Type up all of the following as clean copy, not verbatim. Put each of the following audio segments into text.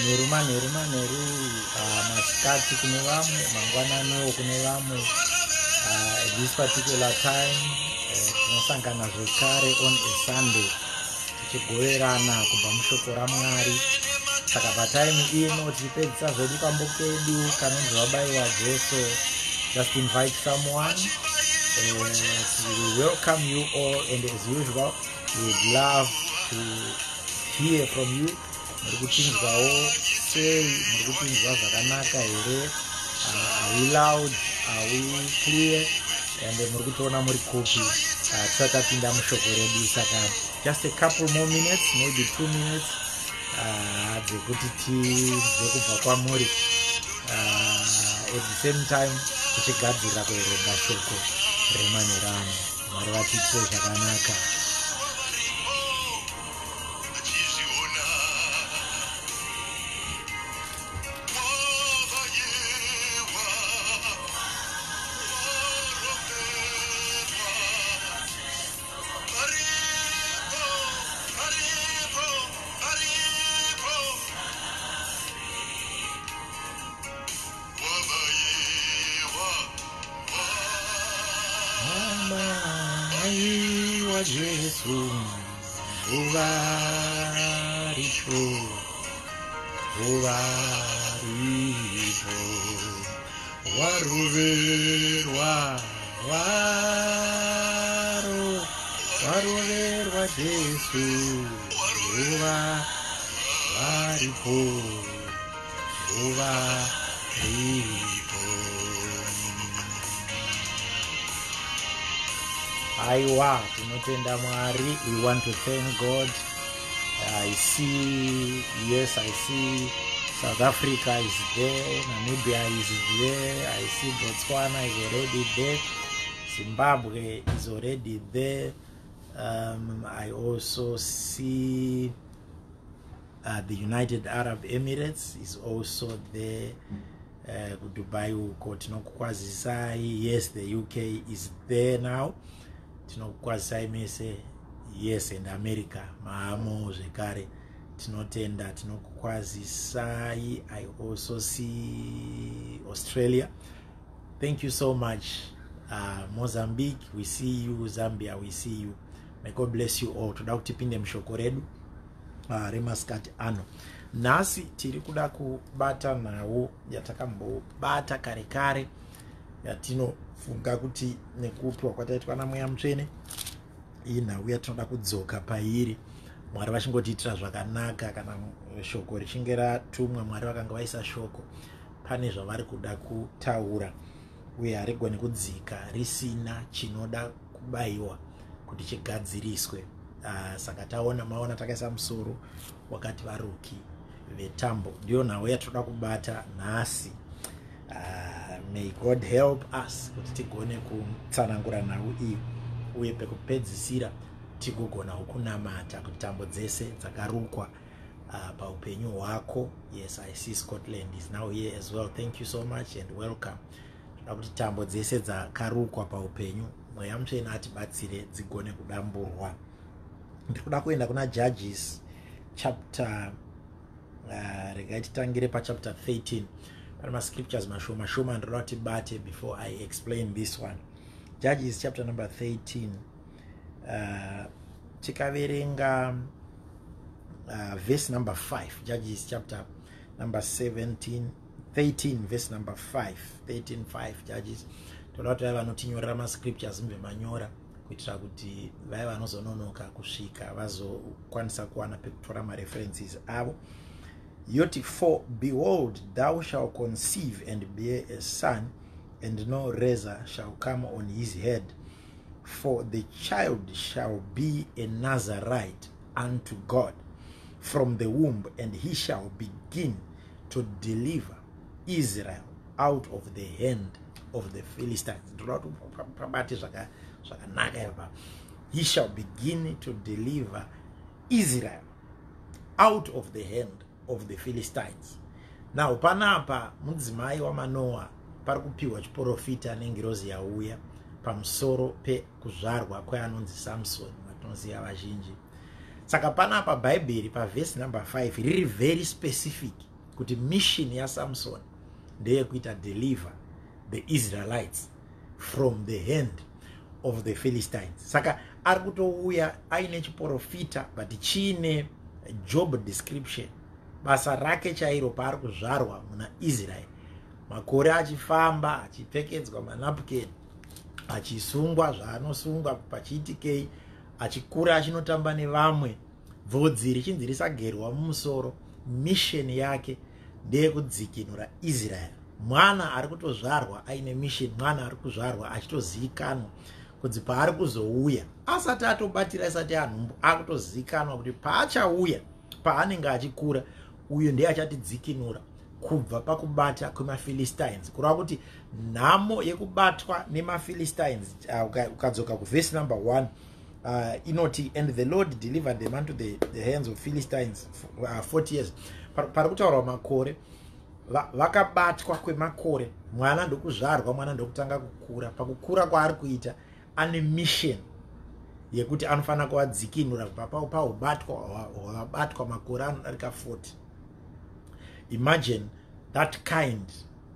Manheru, manheru, manheru, masikati kune vamwe, mangwananiwo kune vamwe. At this particular time tinosangana zvekare on a Sunday tichigoverana kubva mushoko raMwari. Saka patime ino tichipedzisa zvedu kambo kedu kanonzi Vabayiwa Jesu. Just invite someone. We welcome you all, and as usual we would love to hear from you. Muri kutinzwawo sei? Muri kutinzwa zvakanaka here? Are we loud? Are we clear? And muri kutiona muri kupi? Tisati tapinda mushoko redu, saka just a couple more minutes, maybe 2 minutes dzekuti tinzwe kubva kwamuri, at the same time tichigadzirira kuverenga shoko remanheru ano. Mwari vatiitire zvakanaka. Achizviona wavayewa waroverwa aripo, aripo, aripo, wabayewa. Wabayiwa Jesu uvaripo, uvaripo, waroverwa, waroverwa Jesu uva varipo, uvaripo. Aiwa, tinotenda Mwari. We want to thank God. I see, yes, I see South Africa is there, Namibia is there, I see Botswana is already there, Zimbabwe is already there. I also see the United Arab Emirates is also there. KuDubai uko tinokukwazisai. Yes, the UK is there now. Tinokukwazisai mese. Yes, and America maamo zvekare. Tinotenda, tinokukwazisai. I also see Australia. Thank you so much. Mozambique, we see you. Zambia, we see you. May God bless you all. Toda kuti tipinde mushoko redu remasikati ano. Nhasi tiri kuda kubata nhau yatakambobata kare kare, yatinofunga kuti nekupiwa kwataitwa naMweya Mutsvene, iyi nhau yatinoda kudzoka pairi. Mwari vachingotiitira zvakanaka, kana shoko richinge ratumwa, Mwari vakanga vaisa shoko, pane zvavari kuda kutaura, uye harigoni kudzika risina chinoda kubayiwa kuti chigadziriswe. Saka taona, maona takaisa musoro wakati "Varuki vetambo". Ndiyo nhau yatinoda kubata nhasi. May God help us kuti tigone kutsanangura nhau iyi, uye pekupedzisira tigogonawo kunamata kuti tambo dzese dzakarukwa paupenyu hwako. Yes, I see Scotland is now here as well. Thank you so much and welcome. Toda kuti tambo dzese dzakarukwa paupenyu, Mweya Mutsvene atibatsire dzigone kudamburwa. Ndiri kuda kuenda kuna Judges chapter, regai titangire pachapter 13. Pane mascriptures mashoma shoma ndinoda kuti tibate before I explain this one. Judges chapter number 13, tikaverenga verse number 5. Judges chapter number 17, 13, verse number 5. 13 5 Judges. Toda kuti vaya vanotinyorera mascriptures mubve manyora, kuitira kuti vaya vanozononoka kusvika vazokwanisa kuwana pekutora mareferences avo. Yoti, "For behold, thou shalt conceive and bear a son, and no razor shall come on his head, for the child shall be a Nazarite unto God from the womb, and he shall begin to deliver Israel out of the hand of the Philistines." Ndoda kuti pabate zvakanaka ipa. "He shall begin to deliver Israel out of the hand of the Philistines." Now panapa mudzimai waManoa pari kupiwa chiprofita nengirozi yauya pamusoro pekuzvarwa kweanonzi Samson, vatinoziva vazhinji. Saka panapa Bhaibheri pavhesi number 5 riri very specific. Kuti mission yaSamson ndeyekuita deliver the Israelites from the hand of the Philistines. Saka ari kutouya aine chiprofita, but chiine job description, basa rake chairo paari kuzvarwa muna Israeri. Makore achifamba, achipfekedzwa manapukeni, achisungwa zvaanosungwa, pachiitikei, achikura, achinotamba nevamwe, bvudzi richinzi risagerwa mumusoro, mission yake ndeyekudzikinura Israeri. Mwana ari kutozvarwa aine mission, mwana ari kuzvarwa achitozivikanwa kunzi paari kuzouya, asati atobatira, asati anhumbu, akutozivikanwa kuti paachauya, paanenge achikura, uyu ndiye achatidzikinura kubva pakubata kwemaPhilistines. Kureva kuti nhamo yekubatwa nemaPhilistines, ukadzoka kuvhesi number 1, inoti, "And the Lord delivered them unto the hands of Philistines 40 years." Pari kutaurwa makore vakabatwa kwemakore. Mwana ndokuzvarwa, mwana ndokutanga kukura. Pakukura kwaari kuita, ane mission yekuti anofanira kuvadzikinura kubva paubatwa hwavabatwa makore anodarika 40. Imagine that kind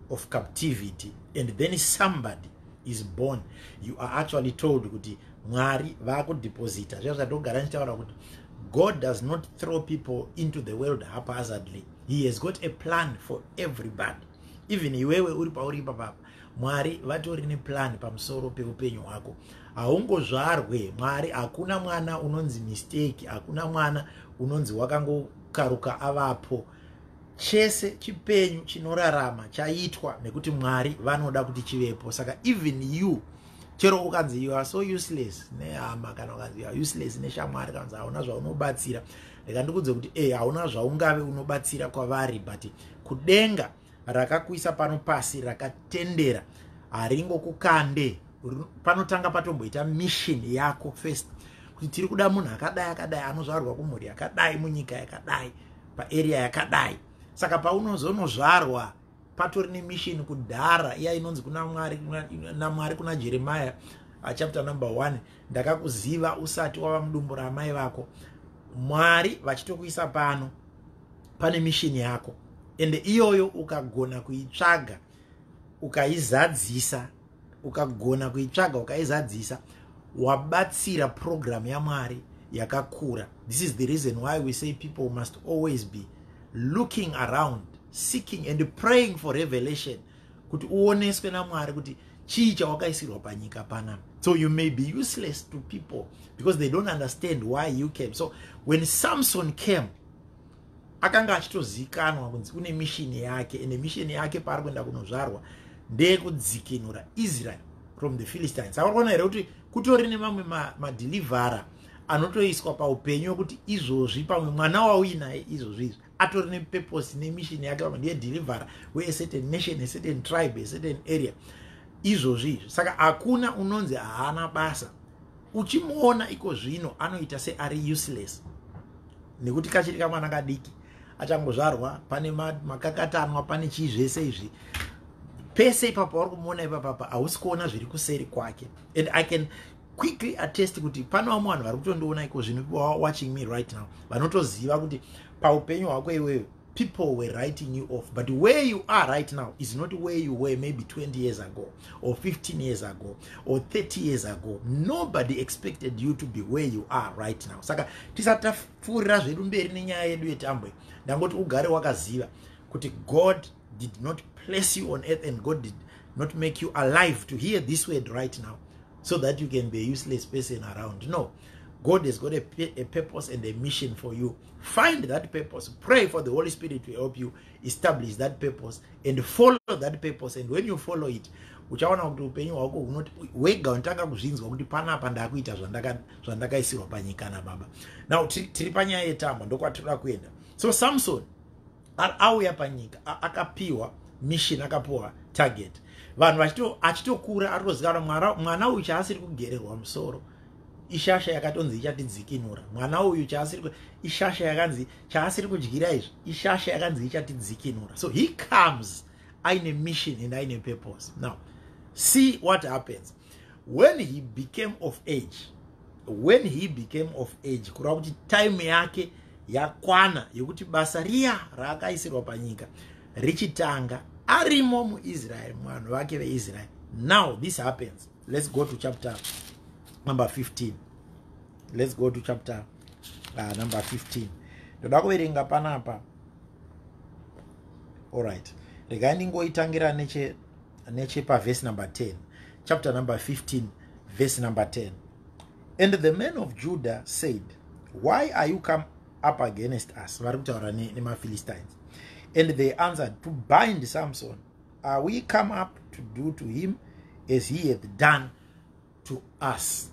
of captivity, and then somebody is born. You are actually told kuti Mwari vaakudhiposita zviya zvatogara ndichitaura kuti God does not throw people into the world haphazardly. He has got a plan for everybody. Even iwewe uri pauri ipapapa, Mwari vatori neplan pamusoro peupenyu hwako. Haungozvarwe. Mwari, hakuna mwana unonzi mistake, hakuna mwana unonzi wakangokaruka avapo. Chese chipenyu chinorarama chaitwa nekuti Mwari vanoda kuti chivepo. Saka even you, chero ukanzi you are so useless nehama, kana ukanzi you are useless neshamwari, kana kunzi hauna zvaunobatsira, rega ndikudze kuti hauna zvaungave unobatsira kwavari, but kudenga rakakuisa pano pasi rakatendera, haringokukande. Panotanga patomboita mission yako first, kuti tiri kuda munhu akadai akadai, anozvarwa kumhuri yakadai, munyika yakadai, paarea yakadai. Saka paunozonozvarwa, patori nemission kudhara iya inonzi kuna Mwari, naMwari kuna Jeremiah, chapter number 1, "Ndakakuziva usati wava mudumbu ramai vako." Mwari vachitokuisa pano, pane mission yako, ende iyoyo ukagona kuitsvaga ukaizadzisa, ukagona kuitsvaga ukaizadzisa, wabatsira program yaMwari yakakura. This is the reason why we say people must always be looking around, seeking and praying for revelation, kuti uoneswe naMwari kuti chii chawakaisirwa panyika panapa. So you may be useless to people because they don't understand why you came. So when Samson came, akanga achitozivikanwa kunzi une mission yake, ende mission yake paari kuenda kunozvarwa ndeyekudzikinura Israel from the Philistines. Saka kuona here kuti kutori nemamwe madeliverer anotoiswa paupenyu wekuti izvozvi pamwe mwana wauinaye izvozvi izvi atori nepurpose nemission yake, pamwe ndiye deliverer weacertain nation, a certain tribe, a certain area izvozvi izvi. Saka hakuna unonzi haana basa. Uchimuona iko zvino anoita seari useless nekuti kachiri kamwana kadiki, achangozvarwa, pane makakatanwa, pane chii, zvese izvi. Pese ipapa uri kumuona ipapapa, hausi kuona zviri kuseri kwake. And I can quickly attest kuti pane vamwe vanhu vari kutondiona iko zvino, people watching me right now, vanotoziva kuti paupenyu hwako iwewe, people were writing you off, but where you are right now is not where you were maybe 20 years ago or 15 years ago or 30 years ago. Nobody expected you to be where you are right now. Saka tisati tapfuurira zvedu mberi nenyaya yedu yetambwe, ndangoti ugare wakaziva kuti God did not place you on earth and God did not make you alive to hear this word right now so that you can be a useless person around. No, God has got a purpose and a mission for you. Find that purpose. Pray for the Holy Spirit to help you establish that purpose and follow that purpose. And when you follow it, uchaona kuti upenyu hwako hunoti wega unotanga kuzvinzwa kuti panapa ndakuita zvandakaisirwa panyika nababa. Now tiri panyaya yetambo, ndokwatinoda kuenda. So Samson auya panyika, akapiwa mission, akapiwa target. Vanhu achitokura aritozikanwa, mwana uyu chaasiri kugererwa musoro ishasha yakatonzi ichatidzikinura. Mwana uyu chaasiri, ishasha yakanzi, chaasiri kudyira izvi ishasha yakanzi ichatidzikinura. So he comes aine mission and aine purpose. Now see what happens when he became of age. When he became of age, kureva kuti time yake. Yakwana yekuti basa riya raakaisirwa panyika richitanga arimo muIsraeri, muvanhu vake veIsraeri. Now this happens. Let's go to chapter number 15. Let's go to chapter number 15. Ndoda kuverenga panapa. Alright, regai ndingoitangira nechepa verse number 10. Chapter number 15, verse number 10. "And the men of Judah said, 'Why are you come up against us?'" Vari kutaura nemaPhilistines. "And they answered, 'To bind Samson are we come up, to do to him as he hath done to us.'"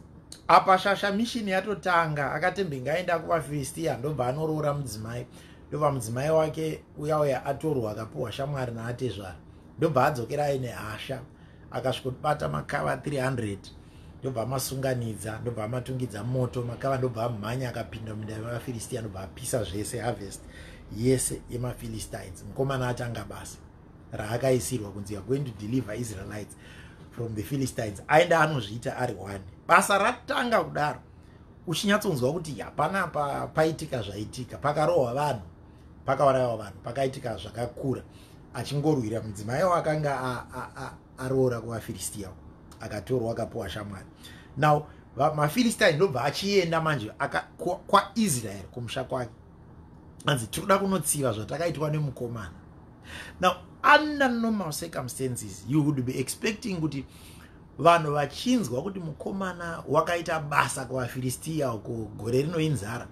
Apa shasha mission yatotanga. Akatembenge aenda kuvaFiristiya, ndobva anoroora mudzimai, ndobva mudzimai wake uya uya atorwa, akapiwa shamwari naatezvara, ndobva adzokera aine hasha. Akasvikobata makava 300, ndobva amasunganidza, ndobva amatungidza moto makava, ndobva amhanya akapinda muminda yemaFiristiya, ndobva apisa zvese, harvest yese yemaPhilistines. Mukomana atanga basa raakaisirwa kunzi, "Are going to deliver Israelites from the Philistines." Aenda anozviita ari one. Basa ratanga kudaro, uchinyatsonzwa kuti hapana paitika zvaitika, pakarohwa vanhu, pakaurayiwa vanhu, pakaitika zvakakura, achingorwira mudzimai wakanga aroora kuvaFiristiya, akatorwa, akapiwa shamwari. Now maPhilistine ndobva achienda manje kwaIsraeri, kumusha kwake, anzi tinoda kunotsiva zvatakaitwa nemukomana. Now, under normal circumstances, you would be expecting kuti vanhu vachinzwa kuti mukomana wakaita basa kuvaFiristiya uko, gore rino inzara,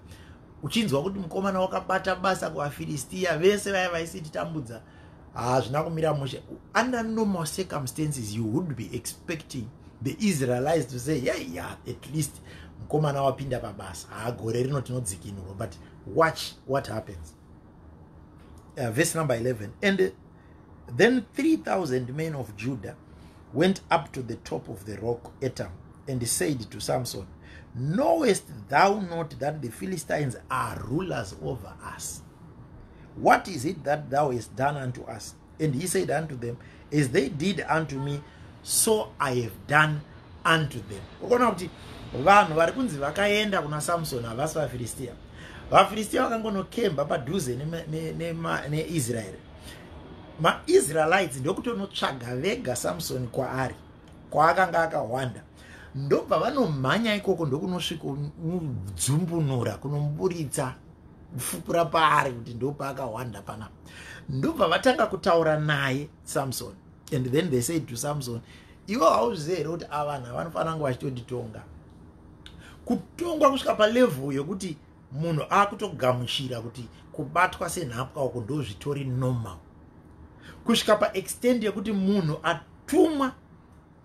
uchinzwa kuti mukomana wakabata basa kuvaFiristiya, vese vaya vaisititambudza, hazvina kumira mushe, under normal circumstances you would be expecting the Israelites to say, Yeah, at least mukomana wapinda pabasa, haagore rino tinodzikinurwa." But watch what happens. Verse number 11. "And then 3000 men of Judah went up to the top of the rock Etam and said to Samson, 'Knowest thou not that the Philistines are rulers over us? What is it that thou hast done unto us?' And he said unto them, 'As they did unto me, so I have done unto them.'" Ukuona kuti vanhu vari kunzi vakaenda kuna Samson havasi vaFiristiya. VaFiristiya vakangonokemba padhuze neIsraeri. MaIsraelites ndokutonotsvaga vega Samson kwaari, kwaakanga akahwanda, ndobva vanomhanya ikoko, ndokunosvika mudzumbunura, kunomuburitsa, kufukura paari kuti ndopaakahwanda panapa, ndobva vatanga kutaura naye Samson. And then they said to Samson, "Iwe hauzvizivi here kuti ava vanhu havanofanira kunge vachitotitonga?" Kutongwa kusvika palevel yokuti munhu akutogamuchira kuti kubatwa senhapwa uko ndo zvitori normal, kusvika paextent yekuti munhu atumwa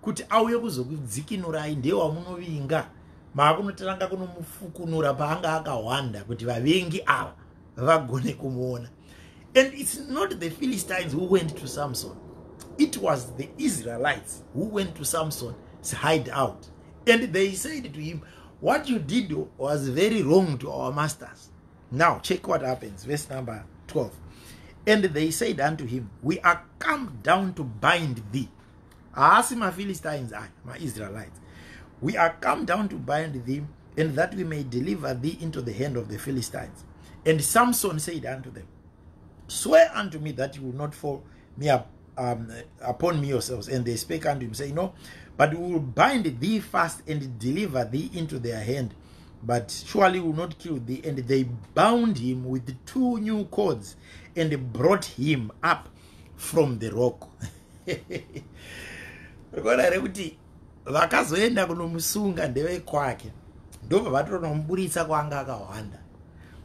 kuti auye kuzokudzikinurai ndewamunovinga, maakunotanga kunomufukunura paanga akahwanda kuti vavengi ava vagone kumuona. And it's not the Philistines who went to Samson. It was the Israelites who went to Samson's hide out, and they said to him, "What you did was very wrong to our masters." Now check what happens. Verse number 12. "And they said unto him, 'We are come down to bind thee.'" Haasi maPhilistines aya, maIsraelites. "We are come down to bind thee, and that we may deliver thee into the hand of the Philistines. And Samson said unto them, 'Swear unto me that you will not fall me up upon me yourselves.' And they spake unto him, saying, 'No, but we will bind thee fast and deliver thee into their hand, but surely will not kill thee.' And they bound him with two new cords and brought him up from the rock." Rikuona here kuti vakazoenda kunomusunga ndevekwake? Ndobva vatonomuburitsa kwaanga akahwanda,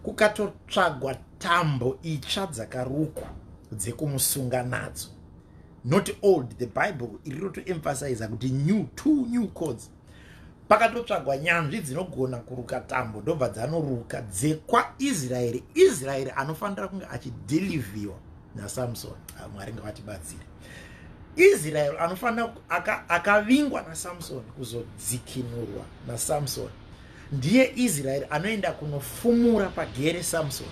kukatotsvagwa tambo itsva dzakarukwa dzekumusunga nadzo, not old. The Bible iri rotoemphasiza kuti new, two new cords. Pakatotsvagwa nyanzvi dzinogona kuruka tambo, ndobva dzanoruka dzekwaIsraeri. Israeri anofanira kunge achideliveriwa naSamson. Ah, Mwari ngavatibatsire. Israeri anofanira akavingwa naSamson kuzodzikinurwa naSamson, ndiye Israeri anoenda kunofumura pagere Samson,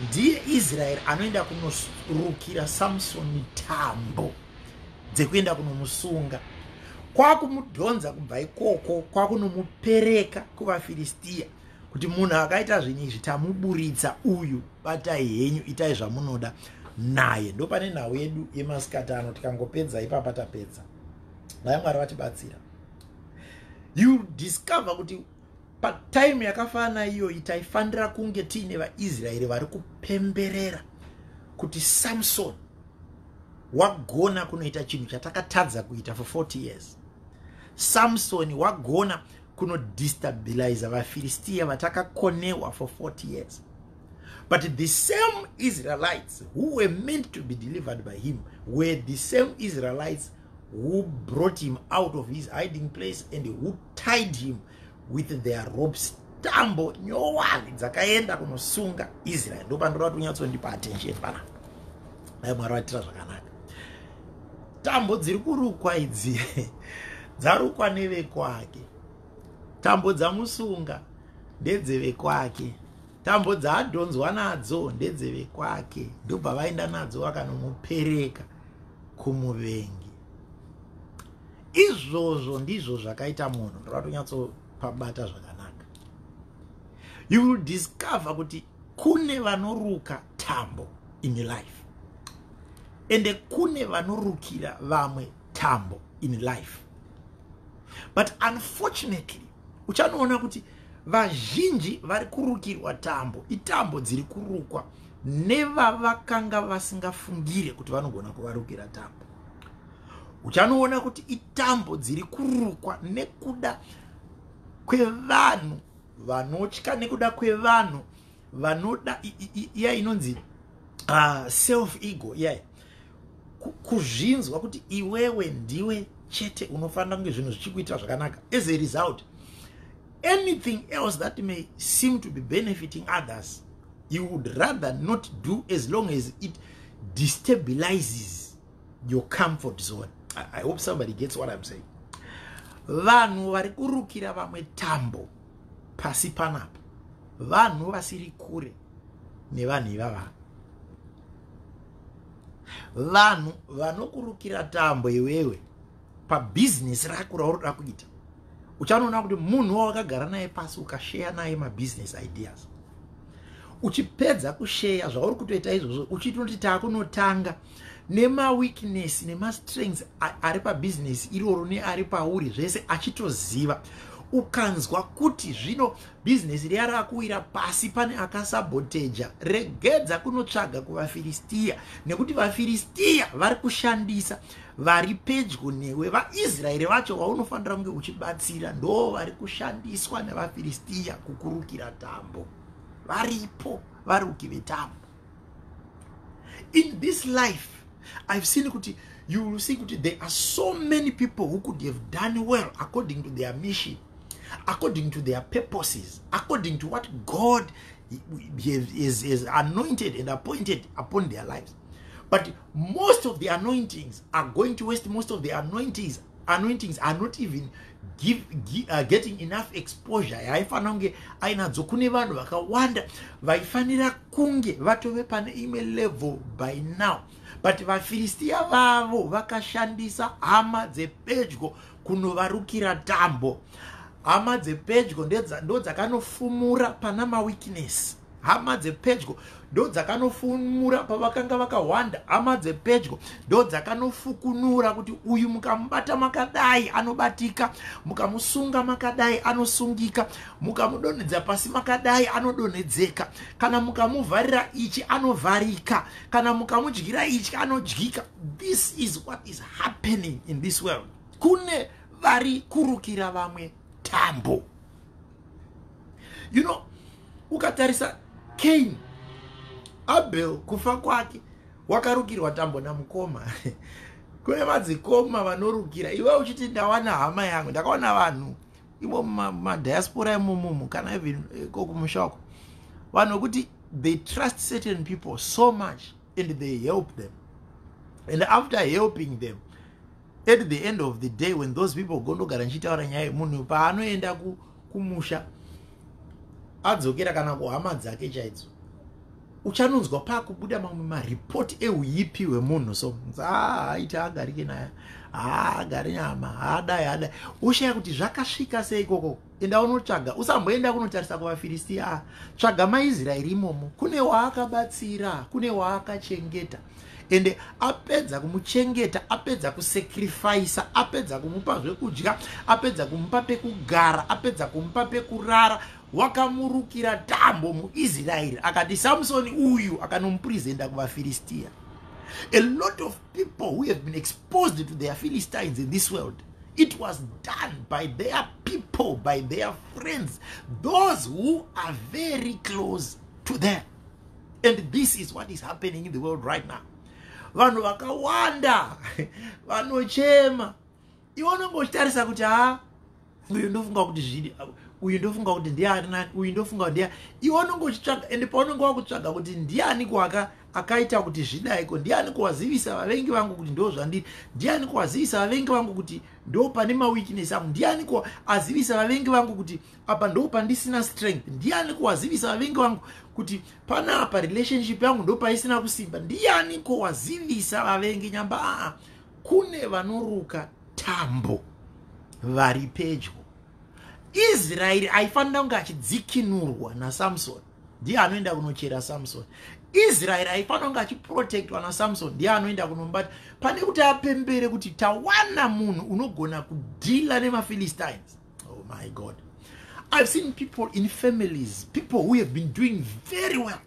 ndiye Israeri anoenda kunorukira Samsoni tambo dzekuenda kunomusunga, kwakumudhonza kubva ikoko, kwakunomupereka kuvaFiristiya. Kuti munhu akaita zvinhu izvi, tamuburitsa uyu, batai henyu, itai zvamunoda naye. Ndo pane nhau yedu yemasikati ano. Tikangopedza ipapa, tapedza. Dai Mwari vatibatsira. You discover kuti patime yakafanana iyoyi, taifanira kunge tiine vaIsraeri vari kupemberera kuti Samson wagona kunoita chinhu chatakatadza kuita for 40 years. Samsoni wagona kunodestabiliza vaFiristiya vatakakonewa for 40 years. But the same Israelites who were meant to be delivered by him were the same Israelites who brought him out of his hiding place and who tied him with their ropes. Tambo nyowani dzakaenda kunosunga Israel. Ndo pandoda kuti unyatsondipa attention pana. Dai Mwari vaitira zvakanaka. Tambo dziri kurukwa idzi dzarukwa nevekwake. Tambo dzamusunga ndedzevekwake. Tambo dzaadhonzwa nadzo ndedzevekwake. Ndobva vaenda nadzo, vakanomupereka kumuvengi. Izvozvo ndizvo zvakaita munhu. Ndoda kutonyatsopabata zvakanaka. You will discover kuti kune vanoruka tambo in life, ende kune vanorukira vamwe tambo in life. But unfortunately, uchanoona kuti vazhinji vari kurukirwa tambo itambo dziri kurukwa nevavakanga vasingafungire kuti vanogona kuvarukira tambo. Uchanoona kuti itambo dziri kurukwa nekuda kwevanhu vanotya, nekuda kwevanhu vanoda iya inonzi self ego, iyai kuzvinzwa kuti iwewe ndiwe chete unofanira kunge zvinhu zvichikuitira zvakanaka. As a result, anything else that may seem to be benefiting others, you would rather not do, as long as it destabilizes your comfort zone. I hope somebody gets what I'm saying. Vanhu vari kurukira vamwe tambo pasi panapa, vanhu vasiri kure nevanhu ivava. Vanhu vanokurukira tambo iwewe pabhizinesi rako rauri kuita, uchanoona kuti munhu wawakagara naye pasi, ukasheya naye mabusiness ideas, uchipedza kusheya zvauri kutoita izvozvo, uchitonoti taakunotanga, nemaweakness nemastrengths ari pabhizinesi iroro neari pauri zvese achitoziva. Ukanzwa kuti zvino bhizinesi riya rakuwira pasi, pane akasaboteja, regedza kunotsvaga kuvaFiristiya, nekuti vaFiristiya vari kushandisa vari pedyo newe. VaIsraeri vacho vaunofanira kunge uchibatsira ndo vari kushandiswa nevaFiristiya kukurukira tambo. Varipo varuki vetambo in this life. I've seen kuti, you will see kuti there are so many people who could have done well according to their mission, according to their purposes, according to what God is anointed and appointed upon their lives. But most of the anointings are going to waste. Most of the anointings are not even getting enough exposure yaifanira kunge ainadzo. Kune vanhu vakawanda vaifanira kunge vatove pane imwe level by now, but vaFiristiya vavo vakashandisa hama dzepedyo kunovarukira tambo. Hama dzepedyo ndo dzakanofumura pana maweakness. Hama dzepedyo ndo dzakanofumura pavakanga vakawanda. Hama dzepedyo ndo dzakanofukunura kuti uyu mukamubata makadai anobatika, mukamusunga makadai anosungika, mukamudonhedza pasi makadai anodonhedzeka, kana mukamuvharira ichi anovharika, kana mukamudyira ichi anodyika. This is what is happening in this world. Kune vari kurukira vamwe tambo. Ukatarisa Cain, Abel, kufa kwake wakarukirwa tambo namukoma. Kune madzikoma vanorukira iwe uchiti ndawana hama yangu. Ndakaona vanhu imo mumadiaspora imomomo, kana even kokumusha uko, vanhu vekuti they trust certain people so much and they help them, and after helping them, at the end of the day, when those people gondogara nchitaura nyaya, munhu paanoenda kumusha, adzokera kana kuhama dzake chaidzo, Uchanonzwa paakubuda mamwe maripoti euipi hwemunhu. So aiti agarike naye, haagari nyama, haadai, haadai. Ushaya kuti zvakasvika sei ikoko. Enda unotsvaga, usamboenda kunotarisa kuvaFiristiya. Tsvaga maIsraeri imomo, kune waakabatsira, kune waakachengeta. Ende apedza kumuchengeta, apedza kusacrifica, apedza kumupa zvekudya, apedza kumupa pekugara, apedza kumupa pekurara, wakamurukira tambo muIsraeri, akati Samsoni uyu akanomupresenta kuvaFiristiya. A lot of people who have been exposed to their Philistines in this world, it was done by their people, by their friends, those who are very close to them. And this is what is happening in the world right now. Vanhu vakawanda vanochema. Iwe unonge uchitarisa kuti, ha, uyu ndofunga kuti zvidi, uyu ndofunga kuti ndiani nani, uyu ndofunga kuti ndiani. Iwe unonge uchitsvaga, ende paunonge wakutsvaga kuti ndiani kwaka akaita kuti zvidaiko, ndiani kuwazivisa vavengi vangu kuti ndo zvandiri, ndiani kuwazivisa vavengi vangu kuti ndo pane maweakness angu, ndiani kuazivisa vavengi vangu kuti apa ndo pandisina strength, ndiani kuwazivisa vavengi vangu kuti panapa relationship yangu ndo paisina kusimba, ndiani kuwazivisa vavengi nyamba. Aa, kune vanoruka tambo vari pedyo. Israeri aifanira kunge achidzikinurwa naSamson, ndiye anoenda kunochera Samson. Israeri aifanira kunge achiprotectwa naSamson, ndiye anoenda kunomubata. Pane kuti apembere kuti tawana munhu unogona kudeala nemaPhilistines. Oh my God, I've seen people in families, people who have been doing very well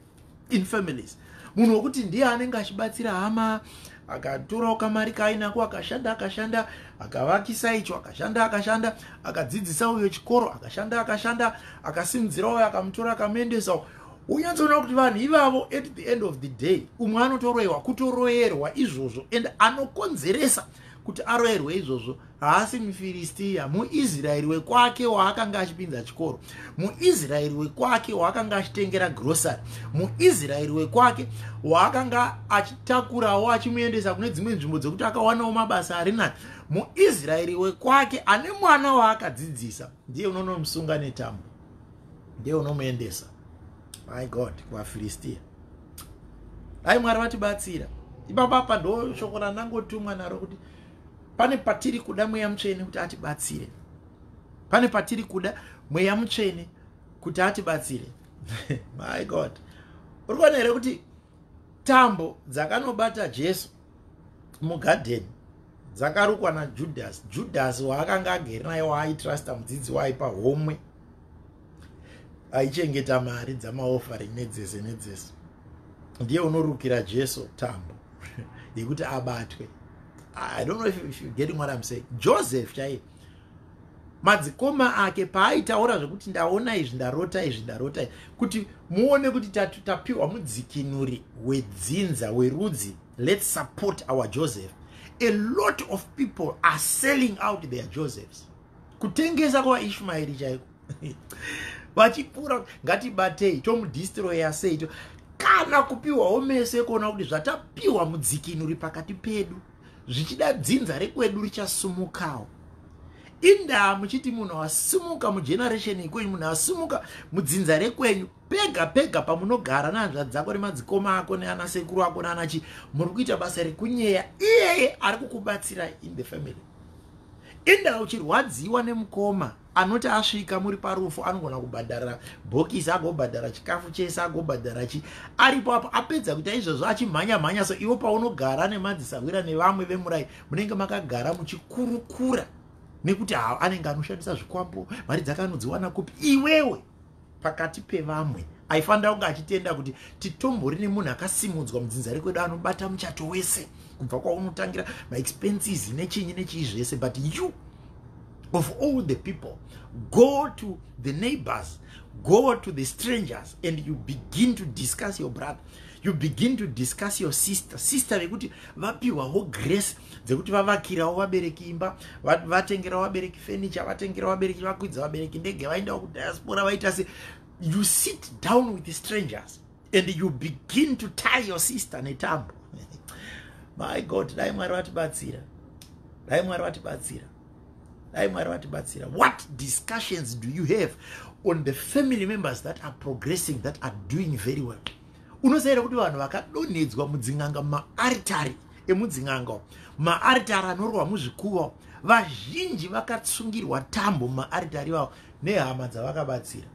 in families, munhu wekuti ndiye anenge achibatsira hama, akatorawo kamari kaainako, akashanda, akashanda, akavakisa icho, akashanda, akashanda, akadzidzisa uyo chikoro, akashanda, akashanda, akasimudzira uyo, akamutora, akamuendesa. Unyatsoona kuti vanhu ivavo, at the end of the day, umwe anotoroyiwa, kutoroyerwa izvozvo. And anokonzeresa kuti aroyerwe izvozvo haasi muFiristiya, muIsraeri wekwake waakanga achipinza chikoro, muIsraeri wekwake waakanga achitengera grocery, muIsraeri wekwake waakanga achitakurawo achimuendesa kune dzimwe nzvimbo dzekuti akawanawo mabasa ari nani, muIsraeri wekwake ane mwana waakadzidzisa. Ndiye unonomusunga netambo, ndiye unomuendesa, my God, kuvaFiristiya. Dai Mwari vatibatsira ipapapa. Ndo shoko randangotumwa naro, kuti pane patiri kuda Mweya Mutsvene kuti atibatsire, pane patiri kuda Mweya Mutsvene kuti atibatsire. My God, uri kuona here kuti tambo dzakanobata Jesu mugadheni dzakarukwa naJudhasi? Judhasi waakanga agere naye, waaitrusta, mudzidzi waaipa homwe, aichengeta mari dzamaoffering nedzese nedzese, ndiye unorukira Jesu tambo yekuti abatwe. I don't know if you're getting what I'm saying. Joseph chaiye, madzikoma ake paaitaura zvekuti ndaona izvi, ndarota izvi, ndarota izvi, kuti muone kuti tapiwa mudzikinuri wedzinza, werudzi, let's support our Joseph. A lot of people are selling out their Josephs, kutengesa kwaIshmaeri chaiko, vachipfuura, ngatibatei, tomudestroya sei, kana kupiwawo meso ekuona kuti zvatapiwa mudzikinuri pakati pedu, zvichida dzinza rekwedu richasumukawo. Indaa muchiti munhu asimuka mugeneration yekwenyu, munhu asimuka mudzinza rekwenyu, pega pega pamunogara nehanzvadzi dzako nemadzikoma ako neanasekuru ako naanachi, muri kuita basa rekunyeya iyeye ari kukubatsira in the family. Indaa uchirwadziwa nemukoma anoti asvika muri parufu, anogona kubhadhara bhokisi, agobhadhara chikafu chese, agobhadhara chi, aripo apo, apedza kuita izvozvo achimhanya mhanya. So iwo paunogara nemadzisahwira nevamwe vemurai, munenge makagara muchikurukura nekuti ha, anenge anoshandisa zvikwambo, mari dzakanodziwana kupi? Iwewe pakati pevamwe aifanira kunge achitenda kuti titombori nemunhu akasimudzwa mudzinza rekwedu, anobata muchato wese kubva kwaunotangira, maexpenses nechinyi nechii zvese. But you, of all the people, go to the neighbors, go to the strangers, and you begin to discuss your brother, you begin to discuss your sister, sister vekuti vapiwawo grace dzekuti vavakirawo vabereki imba, vatengerawo vabereki furniture, vatengerawo vabereki, vakwidza vabereki ndege, vaendawo kudiaspora, vaita se. You sit down with the strangers and you begin to tie your sister netambo. My God, dai Mwari vatibatsira, dai Mwari vatibatsira, dai Mwari vatibatsira. What discussions do you have on the family members that are progressing, that are doing very well? Unoziva here kuti vanhu vakadonhedzwa mudzin'anga, mumaaritari emudzin'anga, maaritari anorwa muzvikuva, vazhinji vakatsungirwa tambo mumaaritari ivavo nehama dzavakabatsira?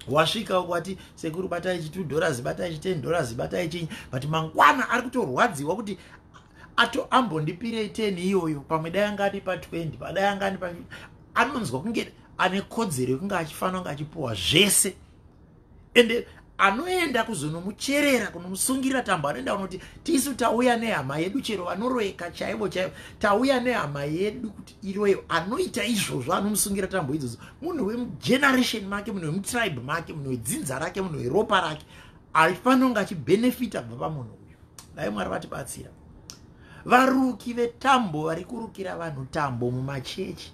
Wasvika ukwati, "Sekuru, batai chi $2, batai chi $10, batai chinyi," but mangwana ari kutorwadziwa kuti ato ambondipirei 10 iyoyo, pamwe dai anga atipa 20, padai anga andipa. Anonzwa kunge ane kodzero yekunge achifanira kunge achipiwa zvese. Ende anoenda kuzonomucherera, kunomusungirira tambo, anoenda kunoti, "Tisu tauya nehama yedu." Chero vanoroeka chaivo chaivo, "Tauya nehama yedu kuti iroyo." Anoita izvozvo, anomusungira tambo idzodzo, munhu wemugeneration make, munhu wemutribe make, munhu wedzinza rake, munhu weropa rake, aifanira kunge achibhenefita kubva pamunhu uyu. Dai Mwari vatibatsira. Varuki vetambo vari kurukira vanhu tambo mumachechi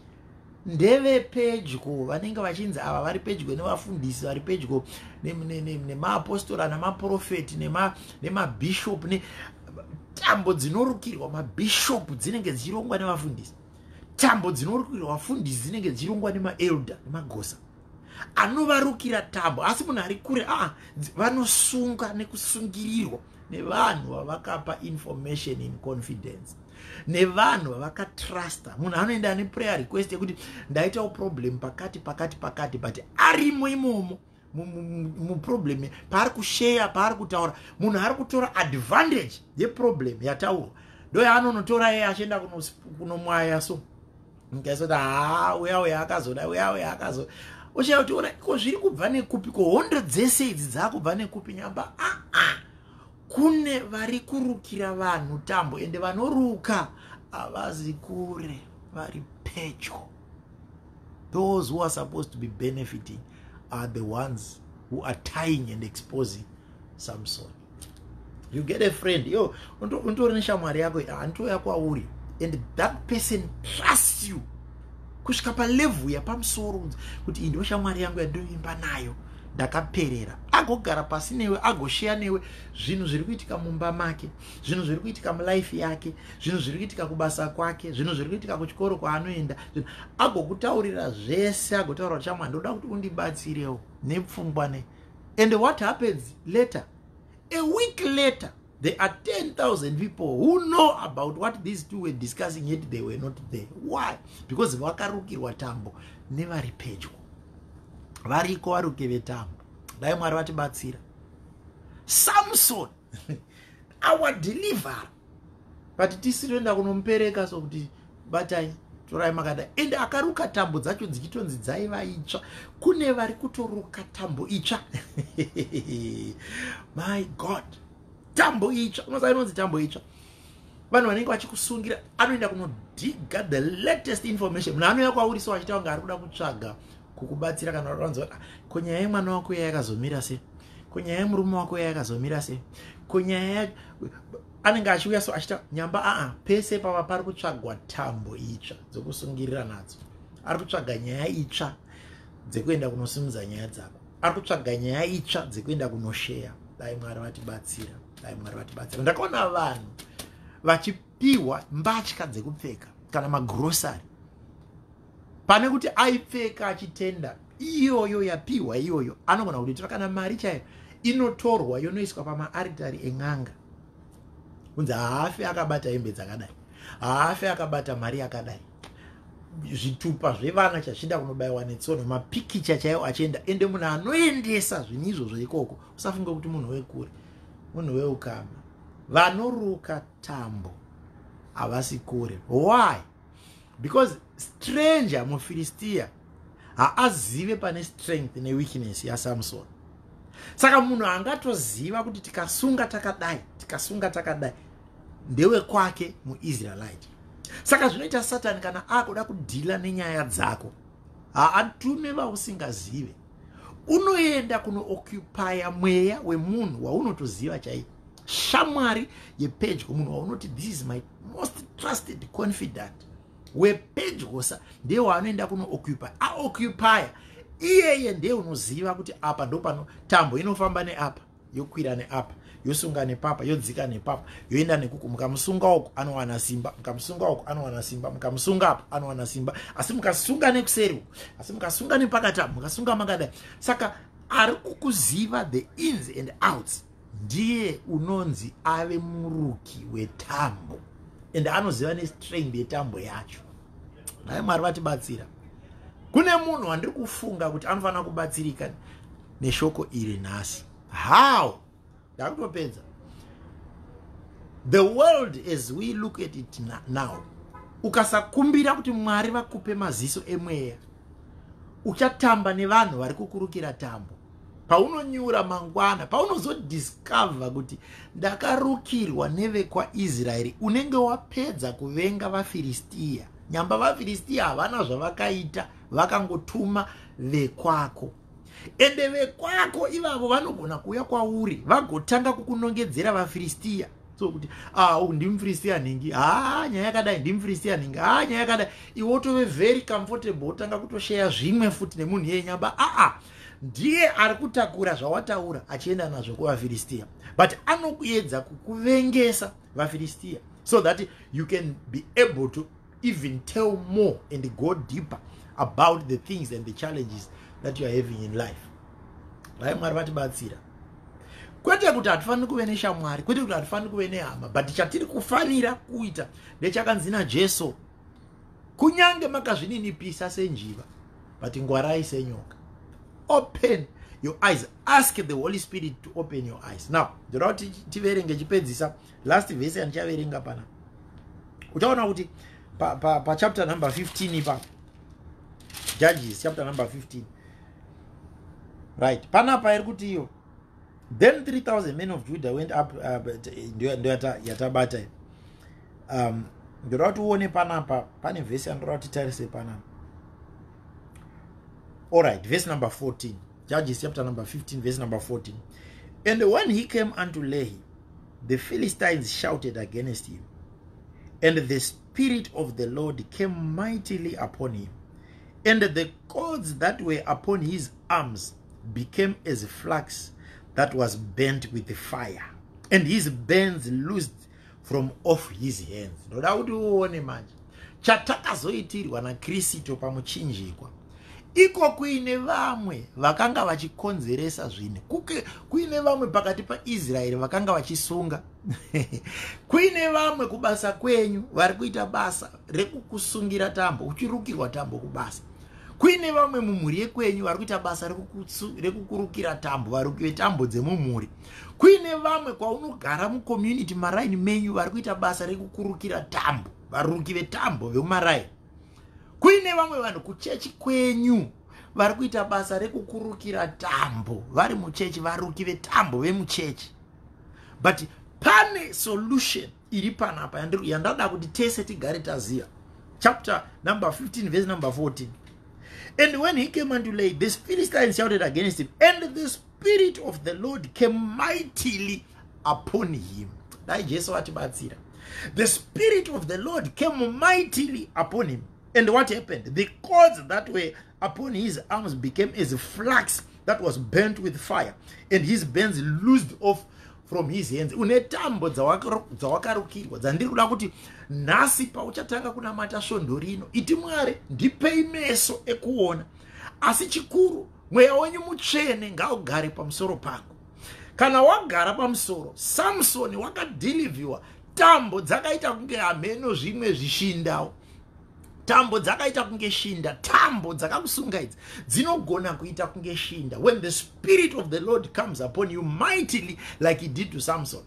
ndevepedyo, vanenge vachinzi ava vari pedyo nevafundisi, vari pedyo nemaapostora, namaprofeti, nemabhishopu. Tambo dzinorukirwa mabhishopu dzinenge dzichirongwa nevafundisi. Tambo dzinorukirwa vafundisi dzinenge dzichirongwa nemaelder, nemagosa anovarukira tambo. Asi munhu ari kure, aa, vanosunga nekusungirirwa nevanhu vavakapa information in confidence, nevanhu vavakatrusta. Munhu anoenda ane prayer request yekuti ndaitawo problem pakati pakati pakati, but arimo imomo muproblem paari kusheya, paari kutaura, munhu ari kutora advantage yeproblem yataurwa, ndo yaanonotora iye achienda kunomwaya. So nkaisoti, "Haa, uya uya akazoda, uya uya akazo." Uchiya kuti ona ko zviri kubva nekupi, ko hondo dzese idzi dzaakubva nekupi? Nyamba aa, kune vari kurukira vanhu tambo, ende vanoruka havazi kure, vari pedyo. Those who are supposed to be benefiting are the ones who are tying and exposing Samson. You get a friend, yo untori neshamwari yako handitoya kwauri, and that person trusts you kusvika palevel yapamusoro kuti iyi ndo shamwari yangu yandinoimba nayo, ndakaperera. Agogara pasi newe, agosheya newe zvinhu zviri kuitika mumba make, zvinhu zviri kuitika mulife yake, zvinhu zviri kuitika kubasa kwake, zvinhu zviri kuitika kuchikoro kwaanoenda. Agokutaurira zvese, agotaura kuti, "Shamwari, ndoda kuti undibatsirewo nepfungwa ne." And what happens later? A week later, there are 10,000 people who know about what these two were discussing, yet they were not there. Why? Because vakarukirwa tambo nevari pedyo. Variko varuke vetambo. Dai Mwari vatibatsira. Samson, our deliverer, but tisi toenda kunomupereka sokuti, "Batai, torai makadai." Ende akaruka tambo dzacho dzichitonzi dzaiva itsva. Kune vari kutoruka tambo itsva. My God, tambo itsva! Unoziva inonzi tambo itsva? Vanhu vanenge vachikusungira, anoenda kunodhiga the latest information. Munhu anouya kwauri so achiita kunge ari kuda kutsvaga kukubatsira, kana vanzwa, ah, "Ko nyaya yemwana wako iya yakazomira sei? Ko nyaya yemurume wako iya yakazomira sei? Ko nyaya?" Anenge achiuya so achiita nyamba, aa, pese pava pari kutsvagwa tambo itsva dzokusungirira nadzo. Ari kutsvaga nyaya itsva dzekuenda kunosimudza nyaya dzako, ari kutsvaga nyaya itsva dzekuenda kunosheya. Dai Mwari vatibatsira, dai Mwari vatibatsira. Ndakaona vanhu vachipiwa mbatya dzekupfeka kana magrosari. Pane kuti aipfeka achitenda iyoyo yapiwa iyoyo, anogona kutoitora. Kana mari chaiyo inotorwa yonoiswa pamaaritari en'anga, kunzi haafi akabata hembe dzakadai, haafi akabata mari yakadai, zvitupa zvevana chazvichienda kunobayiwa netsono, mapikicha chaiwo achienda. Ende munhu anoendesa zvinhu izvozvo ikoko, usafunge kuti munhu wekure, munhu weukama. Vanoruka tambo havasi kure. Why? Because stranger muFiristiya haazive pane strength neweakness yaSamson. Saka munhu angatoziva kuti tikasunga takadai, tikasunga takadai, ndewekwake muIsraelite. Saka zvinoita Satani kana akuda kudhila nenyaya dzako, haatume vausingazive. Unoenda kunooccupya mweya wemunhu waunotoziva chaivo, shamwari yepedyo, munhu waunoti, "This is my most trusted confidant wepedyosa," ndiye waanoenda kunooccupy. Aoccupya iyeye, ndiye unoziva kuti apa ndo pano tambo inofamba neapa, yokwira neapa, yosunga nepapa, yodzika nepapa, yoenda nekuku. Mukamusunga uku anowana simba, mukamusunga uku anowana simba, mukamusunga apa anowana simba, asi mukasunga nekuseri uku, asi mukasunga nepakati apa, mukasunga makadai. Saka ari kukuziva the ins and outs. Ndiye unonzi ave muruki wetambo, ende anoziva nestrength yetambo yacho. Dai Mwari vatibatsira. Kune munhu wandiri kufunga kuti anofanira kubatsirika neshoko iri nhasi. How? Ndakutopedza. The world as we look at it now, ukasakumbira kuti Mwari vakupe maziso emweya, uchatamba nevanhu vari kukurukira tambo. Paunonyura mangwana, paunozodiscover kuti ndakarukirwa nevekwaIsraeri, unenge wapedza kuvenga vaFiristiya. Nyamba vaFiristiya havana zvavakaita, vakangotuma vekwako. Ende vekwako ivavo vanogona kuuya kwauri vagotanga kukunongedzera vaFiristiya, so kuti, "Ah, uyu ndimuFiristiya nhingi, ha, nyaya yakadai, ndimuFiristiya nhingi, ha, nyaya yakadai." Iwe wotove very comfortable, wotanga kutosheya zvimwe futi nemunhu iyeye. Nyamba aa ndiye ari kutakura zvawataura achienda nazvo kuvaFiristiya, but anokuedza kukuvengesa vaFiristiya so that you can be able to even tell more and go deeper about the things and the challenges that you are having in life. Dai Mwari vatibatsira. Kwete kuti hatifaniri kuve neshamwari, kwete kuti hatifaniri kuve nehama, but chatiri kufanira kuita ndechakanzi naJesu, "Kunyange makazvininipisa senjiva, but ngwarai senyoka." Open your eyes. Ask the Holy Spirit to open your eyes. Now ndoda kuti tiverenge, chipedzisa last verse yandichaverenga pana. Uchaona kuti pachapter number 15 ipapo, Judges chapter number 15, right panapa iri kuti iyo, "Then 3000 men of Judah went up." Ndo yatabata. Ndoda kuti uone panapa pane vhesi yandoda kuti titarise panapa. Allright, verse number 14, Judges chapter number 15, verse number 14: "And when he came unto Lehi, the Philistines shouted against him, and the Spirit of the Lord came mightily upon him, and the cords that were upon his arms became as flax that was burnt with fire, and his bands loosed from off his hands." Ndoda kuti uone manje chatakazoitirwa naKristu pamuchinjikwa. Iko kuine vamwe vakanga vachikonzeresa zvinhu, kuine vamwe pakati paIsraeri vakanga vachisunga, kuine vamwe kubasa kwenyu vari kuita basa rekukusungira tambo, uchirukirwa tambo kubasa, kuine vamwe mumhuri yekwenyu vari kuita basa rekukurukira tambo, varuki vetambo dzemumhuri, kuine vamwe kwaunogara mucommunity, maraini menyu, vari kuita basa rekukurukira tambo, varuki vetambo vemumaraini, kuine vamwe vanhu kuchechi kwenyu vari kuita basa rekukurukira tambo vari muchechi, varuki vetambo vemuchechi. But pane solution iri panapa yandada kuti tese tigare taziva. Chapter number 15, verse number 14: "And when he came unto Lehi, the Philistines shouted against him, and the Spirit of the Lord came mightily upon him." Dai Jesu atibatsira. "The Spirit of the Lord came mightily upon him. And what happened? The cords that were upon his arms became as flax that was burnt with fire, and his bands loosed off from his hands." Une tambo dzawakarukirwa dzandiri kuda kuti nhasi pauchatanga kunamata svondo rino, iti, "Mwari, ndipei meso ekuona. Asi chikuru, Mweya wenyu Mutsvene ngaugare pamusoro pangu." Kana wagara pamusoro, Samsoni wakadhilivhiwa. Tambo dzakaita kunge hameno zvimwe zvishindawo, tambo dzakaita kunge shinda. Tambo dzakakusunga idzi dzinogona kuita kunge shinda when the Spirit of the Lord comes upon you mightily like he did to Samson.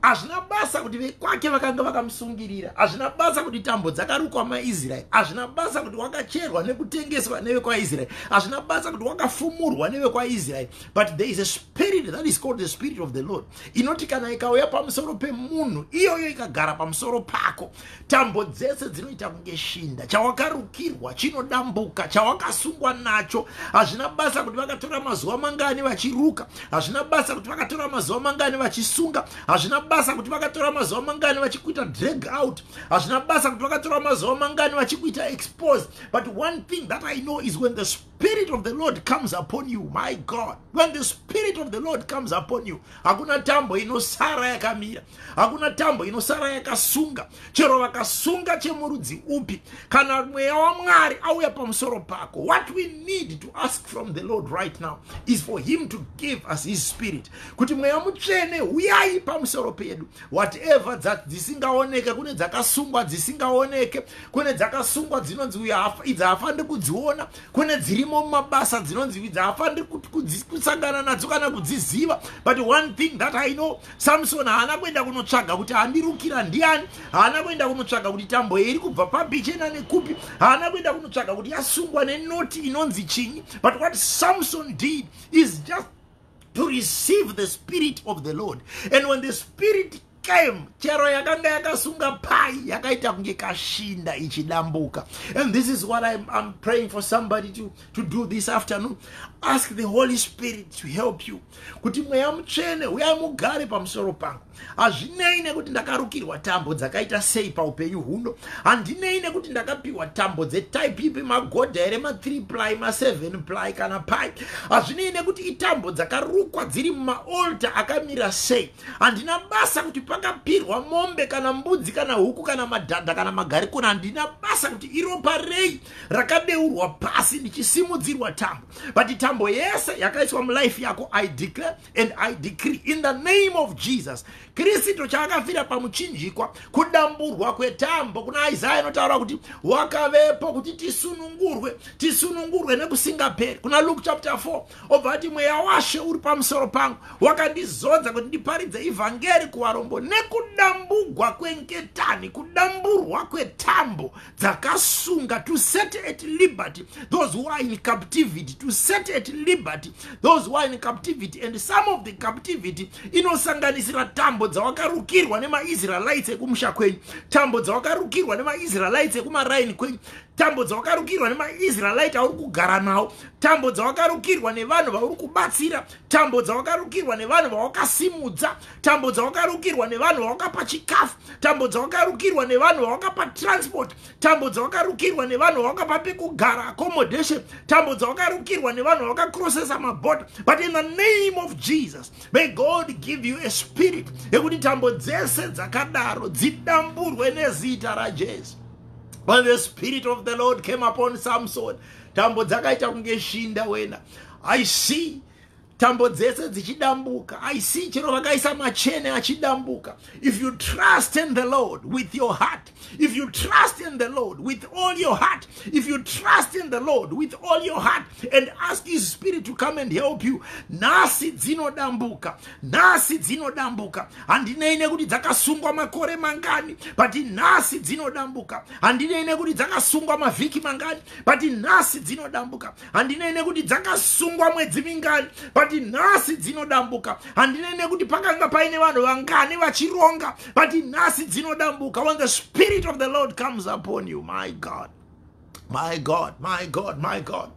Hazvina basa kuti vekwake vakanga vakamusungirira, hazvina basa kuti tambo dzakarukwa maIsraeri, hazvina basa kuti wakacherwa nekutengeswa nevekwaIsraeri, hazvina basa kuti wakafumurwa nevekwaIsraeri, but there is a spirit that is called the Spirit of the Lord, inoti kana ikauya pamusoro pemunhu, iyoyo ikagara pamusoro pako, tambo dzese dzinoita kunge shinda. Chawakarukirwa chinodambuka, chawakasungwa nacho. Hazvina basa kuti vakatora mazuva mangani vachiruka, hazvina basa kuti vakatora mazuva mangani vachisunga, hazvina basa kuti vakatora mazuva mangani vachikuita drag out, hazvina basa kuti vakatora mazuva mangani vachikuita expose, but one thing that I know is when the Spirit Spirit of the Lord comes upon you, my God, when the Spirit of the Lord comes upon you, hakuna tambo inosara yakamira, hakuna tambo inosara yakasunga. Chero vakasunga chemurudzi upi, kana Mweya waMwari auya pamusoro pako. What we need to ask from the Lord right now is for Him to give us His Spirit, kuti Mweya Mutsvene, uyai pamusoro pedu. Whatever dzisingaoneke, kune dzakasungwa dzisingaoneke, kune dzakasungwa dzinonzi uyo idzi haafaniri kudziona, kune dzirimo mumabasa dzinonzi idzi haafaniri kusangana nadzo kana kudziziva. But one thing that I know, Samson haana kuenda kunotsvaga kuti andirukira ndiani, haana kuenda kunotsvaga kuti tambo iri kubva pabichena nekupi, haana kuenda kunotsvaga kuti yasungwa nenoti inonzi chinyi. But what Samson did is just to receive the Spirit of the Lord, and when the Spirit came, chero yakanga yakasunga pai yakaita kunge kashinda ichidambuka. And this is what I'm praying for somebody to do this afternoon. Ask the Holy Spirit to help you, kuti Mweya Mutsvene, uyai mugare pamusoro pangu. Hazvinei nekuti ndakarukirwa tambo dzakaita sei paupenyu huno, handinei nekuti ndakapiwa tambo dzetype ipi, magodha here, ma3 ply, ma7 ply kana pai, hazvinei nekuti itambo dzakarukwa dziri mumaaltar akamira sei, handina basa kuti pakapirwa mombe kana mbudzi kana huku kana madhadha kana magarikona, handina basa kuti iropa rei rakadeurwa pasi ndichisimudzirwa tambo. But tambo yese yakaiswa mulife yako, I declare and I decree in the name of Jesus Kristu, chaakafira pamuchinjikwa, kudamburwa kwetambo. Kuna Isaya inotaura kuti wakavepo kuti tisunungurwe, tisunungurwe nekusingaperi. Kuna Luke chapter 4 obva ati, "Mweya waShe uri pamusoro pangu, wakandizodza kuti ndiparidze ivhangeri kuvarombo," nekudambugwa kwengetani, kudamburwa kwetambo dzakasunga, to set at liberty those who are in captivity, to set at liberty those who are in captivity. And some of the captivity inosanganisira tambo dzawakarukirwa nemaIsraelites ekumusha kwenyu, tambo dzawakarukirwa nemaIsraelites ekumaraini kwenyu, tambo dzawakarukirwa nemaIsraelite auri kugara nawo, tambo dzawakarukirwa nevanhu vauri kubatsira, tambo dzawakarukirwa nevanhu vawakasimudza, tambo dzawakarukirwa nevanhu vawakapa chikafu, tambo dzawakarukirwa nevanhu vawakapa transport, tambo dzawakarukirwa nevanhu vawakapa pekugara, accommodation, tambo dzawakarukirwa nevanhu vawakakrosesa mabhodha. But in the name of Jesus, may God give you a spirit yekuti tambo dzese dzakadaro dzidamburwe nezita raJesu. When the Spirit of the Lord came upon Samson, tambo dzakaita kunge shinda wena. I see tambo dzese dzichidambuka. I see chero vakaisa machene achidambuka. If you trust in the Lord with your heart, if you trust in the Lord with all your heart, if you trust in the Lord with all your heart and ask His Spirit to come and help you, nhasi dzinodambuka, nhasi dzinodambuka. Handinei nekuti dzakasungwa makore mangani, but nhasi dzinodambuka. Handinei nekuti dzakasungwa mavhiki mangani, but nhasi dzinodambuka. Handinei nekuti dzakasungwa mwedzi mingani, but nhasi dzinodambuka. Handinei nekuti pakanga paine vanhu vangani vachironga, but nhasi dzinodambuka. When the Spirit of the Lord comes upon you, my God, my God, my God, my God,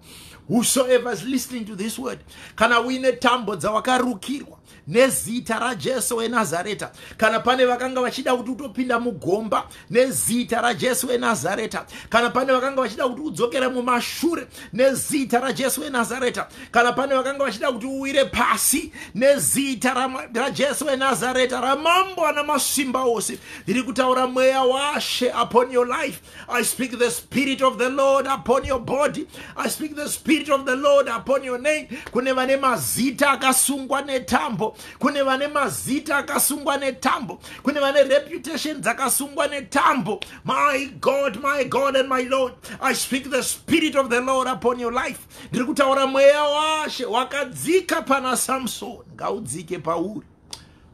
whosoever is listening to this word, kana uine tambo dzawakarukirwa, nezita raJesu weNazareta, kana pane vakanga vachida kuti utopinda mugomba, nezita raJesu weNazareta, kana pane vakanga vachida kuti udzokere mumashure, nezita raJesu weNazareta, kana pane vakanga vachida kuti uwire pasi, nezita raJesu weNazareta, raMambo ana masimba ose, ndiri kutaura Mweya waShe upon your life. I speak the Spirit of the Lord upon your body. I speak the Spirit of the Lord upon your name. Kune vane mazita akasungwa netambo, kune vane mazita akasungwa netambo, kune vane reputation dzakasungwa netambo, my God, my God and my Lord, I speak the Spirit of the Lord upon your life. Ndiri kutaura Mweya waShe wakadzika pana Samson ngaudzike pauri.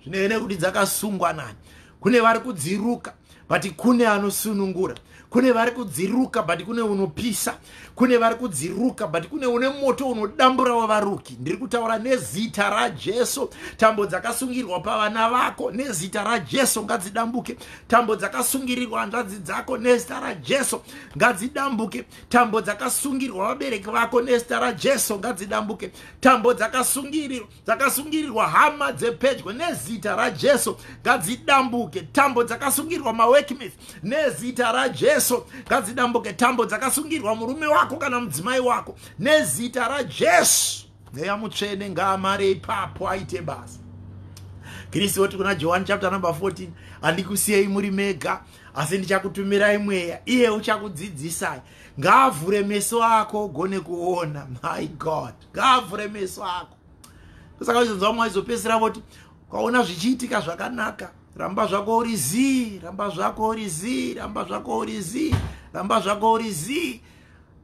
Zvinei nekuti dzakasungwa nani, kune vari kudziruka, but kune anosunungura. Kune vari kudziruka, but kune unopisa. Kune vari kudziruka, but kune une moto unodambura wavaruki. Ndiri kutaura nezita raJesu, tambo dzakasungirwa pavana vako, nezita raJesu ngadzidambuke. Tambo dzakasungirirwa hanzvadzi dzako, nezita raJesu ngadzidambuke. Tambo dzakasungirwa vabereki vako, nezita raJesu ngadzidambuke. Tambo dzakasungirirwa hama dzepedyo, nezita raJesu ngadzidambuke. Tambo dzakasungirwa maworkmates, nezita raJesu. raJesu, ngadzidambuke tambo dzakasungirwa murume wako kana mudzimai wako nezita raJesu. Mweya Mutsvene ngaamare ipapo aite basa. Kristu oti kuna Johani chapter number 14, "Handikusiyei muri mega, asi ndichakutumirai Mweya, iye uchakudzidzisai." Ngaavhure meso ako ugone kuona. My God, ngaavhure meso ako. Saka uchizonzwa vamwe vachizopedzisira voti, "Ukaona zvichiitika zvakanaka, ramba zvako uri zii, ramba zvako uri zii, ramba zvako uri zii, ramba zvako uri zii."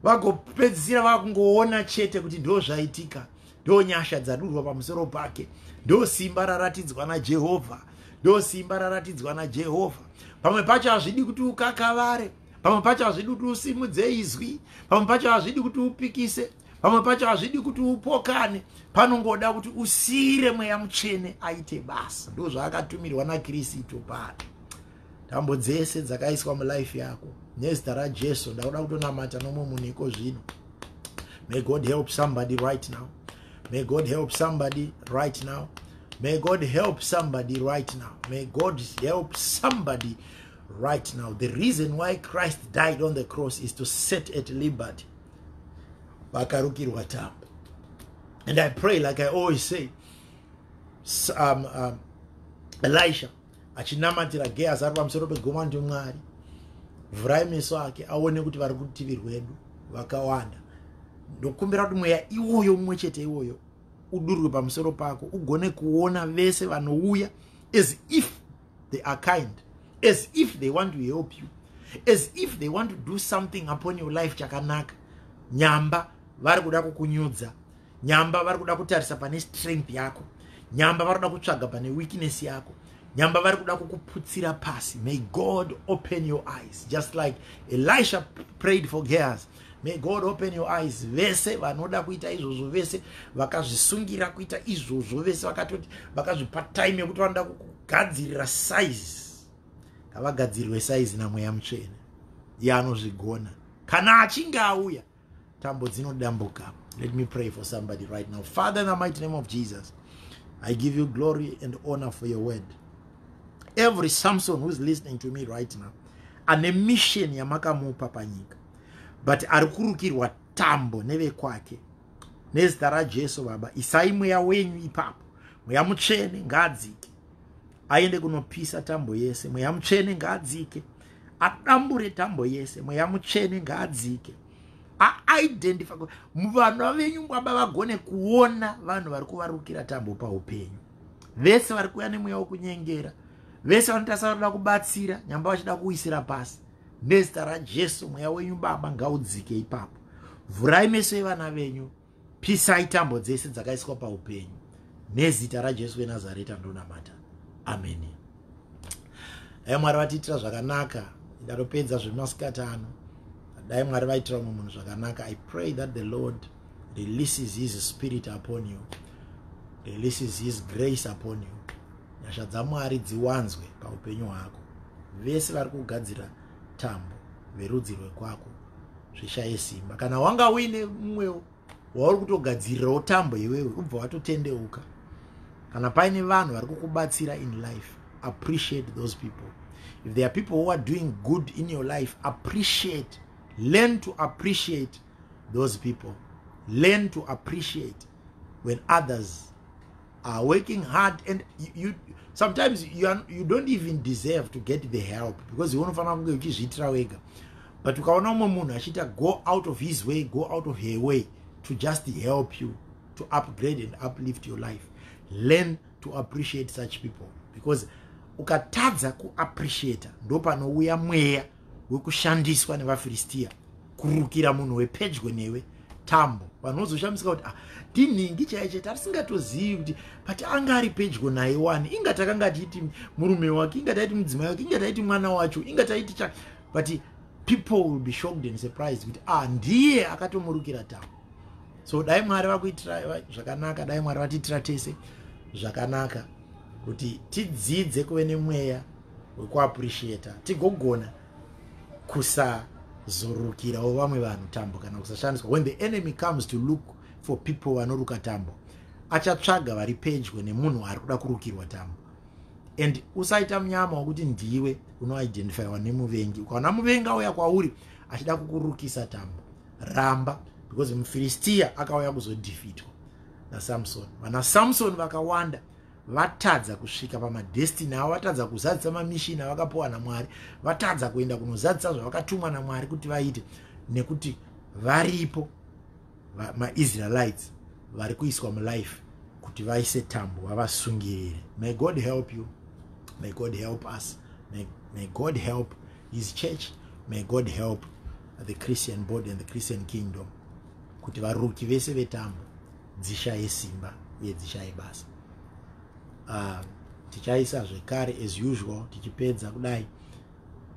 Vagopedzisira vakungoona chete kuti ndo zvaitika, ndo nyasha dzadurwa pamusoro pake, ndo simba raratidzwa naJehovha, ndo simba raratidzwa naJehovha. Pamwe pacho hazvidi kuti ukakavare, pamwe pacho hazvidi kuti usimudze izwi, pamwe pacho hazvidi kuti upikise, pamwe pacho hazvidi kuti upokane. Panongoda kuti usiyire Mweya Mutsvene aite basa. Ndo zvaakatumirwa naKristu pano. Tambo dzese dzakaiswa mulife yako, nezita raJesu, ndakuda kutonamata nomwe munhu iko zvino. May God help somebody right now. May God help somebody right now. May God help somebody right now. May God help somebody right now. The reason why Christ died on the cross is to set at liberty vakarukirwa tambo. And I pray, like I always say, Elisha achinamatira Gehazi ari pamusoro pegomo, anoti, "Mwari, vhurai meso ake aone kuti vari kurutivi rwedu vakawanda." Ndokumbira kuti mweya iwoyo mumwe chete iwoyo udurwe pamusoro pako, ugone kuona vese vanouya as if they are kind, as if they want to help you, as if they want to do something upon your life chakanaka, nyamba vari kuda kukunyudza, nyamba vari kuda kutarisa pane strength yako, nyamba vari kuda kutsvaga pane weakness yako, nyamba vari kuda kukuputsira pasi. May God open your eyes, just like Elisha prayed for Gehazi. May God open your eyes. Vese vanoda kuita izvozvo, vese vakazvisungira kuita izvozvo, vese vakatoti vakazvipa time yekuti vanoda kugadzirira size, ngavagadzirirwe size naMweya Mutsvene. Iye anozvigona. Kana achinge auya, tambo dzinodambuka. Let me pray for somebody right now. Father, in the mighty name of Jesus, I give you glory and honor for your word. Every Samson who is listening to me right now, ane mission yamakamupa panyika, but ari kurukirwa tambo nevekwake, nezita raJesu, Baba, isai mweya wenyu ipapo. Mweya Mutsvene ngaadzike aende kunopisa tambo yese. Mweya Mutsvene ngaadzike adambure tambo yese. Mweya Mutsvene ngaadzike aidentify vana venyu, Baba, vagone kuona vanhu vari kuvarukira tambo paupenyu, vese vari kuuya nemweya wekunyengera, vese vanoita savarikuda kubatsira, nyamba vachida kuwisira pasi. Nezita raJesu, mweya wenyu, Baba, ngaudzike ipapo. Vhurai meso evana venyu, pisai tambo dzese dzakaiswa paupenyu. Nezita raJesu weNazareta ndonamata, ameni. Dai Mwari vatiitira zvakanaka. Ndatopedza zvemasikati ano. Dai Mwari vaitira mumwe munhu zvakanaka. I pray that the Lord releases his spirit upon you, releases his grace upon you. Nyasha dzaMwari dziwanzwe paupenyu hwako. Vese vari kugadzira tambo verudzi rwekwako, zvishaye simba. Kana wanga uine mumwewo wauri kutogadzirirawo tambo iwewe, ubva watotendeuka. Kana paine vanhu vari kukubatsira in life, appreciate those people. If there are people who are doing good in your life, appreciate, learn to appreciate those people. Learn to appreciate when others are working hard and you sometimes you don't even deserve to get the help, because iwe unofanira kunge uchizviitira wega. But ukaona umwe munhu achiita go out of his way, go out of her way to just help you, to upgrade and uplift your life, learn to appreciate such people, because ukatadza kuappreciata, ndo panouya mweya wekushandiswa nevaFiristiya kurukira munhu wepedyo newe tambo. Vanhu vozoshamisika kuti, "Ah, ndinhingi chaiche tatisingatozivi kuti, but anga ari pedyo naye wani. Inga takanga tiiti murume wake, inga taiti mudzimai wake, inga taiti mwana wacho, inga taiti cha." But people will be shocked and surprised kuti, "Ah, ndiye akatomurukira tambo." So dai Mwari vakuitira zvakanaka. Dai Mwari vatiitira tese zvakanaka, kuti tidzidze kuve nemweya wekuappreciata, tigogona kusazorukirawo vamwe vanhu tambo kana kusashandiswa. When the enemy comes to look for people vanoruka tambo, achatsvaga vari pedyo nemunhu ari kuda kurukirwa tambo. And usaita munyama wekuti ndiwe unoidentifywa nemuvengi. Ukaona muvengi auya kwauri achida kukurukisa tambo, ramba, because muFiristiya akauya kuzodefeatwa naSamson. Vana Samson vakawanda vatadza kusvika pamadestiny avo, vatadza kuzadzisa mamission avakapiwa naMwari, vatadza kuenda kunozadzisa zvavakatumwa naMwari kuti vaite, nekuti varipo maIsraelites vari kuiswa mulife kuti vaise tambo vavasungirire. May God help you. May God help us. May God help his church. May God help the Christian body and the Christian kingdom, kuti varuki vese vetambo dzishaye simba uye dzishaye basa. Tichaisa zvekare, as usual, tichipedza kudai,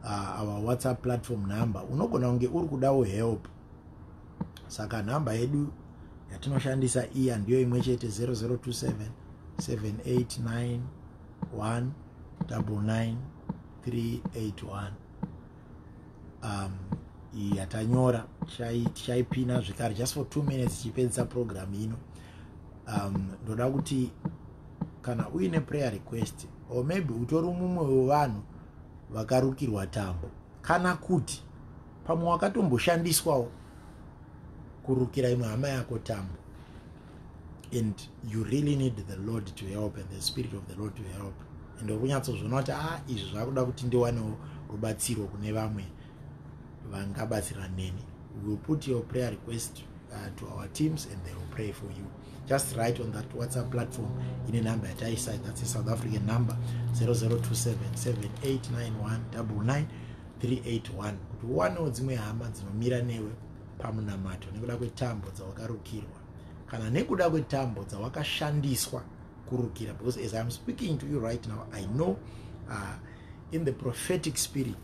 our WhatsApp platform number. Unogona kunge uri kudawo help, saka nhamba yedu yatinoshandisa iya ndiyo imwe chete, 0027 789 1 99 381. Iyi yatanyora tichaipina zvekare just for 2 minutes tichipedzisa program ino. Ndoda kuti kana uine prayer request, or maybe utori mumwe wevanhu vakarukirwa tambo, kana kuti pamwe wakatomboshandiswawo kurukira imwe hama yako tambo, and you really need the Lord to help and the Spirit of the Lord to help, and ukunyatsozviona kuti a ah, izvi zvakuda kuti ndiwanewo rubatsiro kune vamwe vangabatsira neni, we will put your prayer request to our teams and they will pray for you. Just write on that WhatsApp platform ine number yataisa. That's a South African number, 0027 7891 381, kuti uwanewo dzimwe hama dzinomira newe pamunamato nekuda kwetambo dzawakarukirwa kana nekuda kwetambo dzawakashandiswa kurukira. Because as I'm speaking to you right now, I know in the prophetic spirit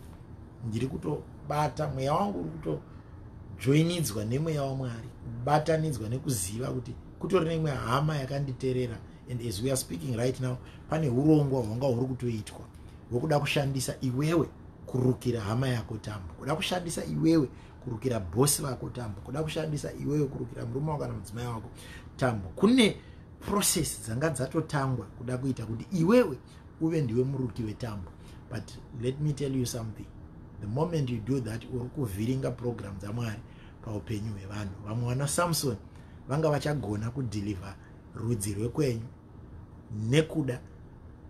ndiri kutobata mweya wangu uri kutojoinidzwa nemweya waMwari, kubatanidzwa nekuziva kuti kutori neimwe hama yakanditeerera. And as we are speaking right now, pane urongwa hwanga huri kutoitwa hwekuda kushandisa iwewe kurukira hama yako tambo, kuda kushandisa iwewe kurukira bhosi vako tambo, kuda kushandisa iwewe kurukira murume wako kana mudzimai wako tambo. Kune process dzanga dzatotangwa kuda kuita kuti iwewe uve ndiwe muruki wetambo. But let me tell you something: the moment you do that, uri kuvhiringa program dzaMwari paupenyu hwevanhu. Vamwe vana Samson vanga vachagona kudeliver rudzi rwekwenyu nekuda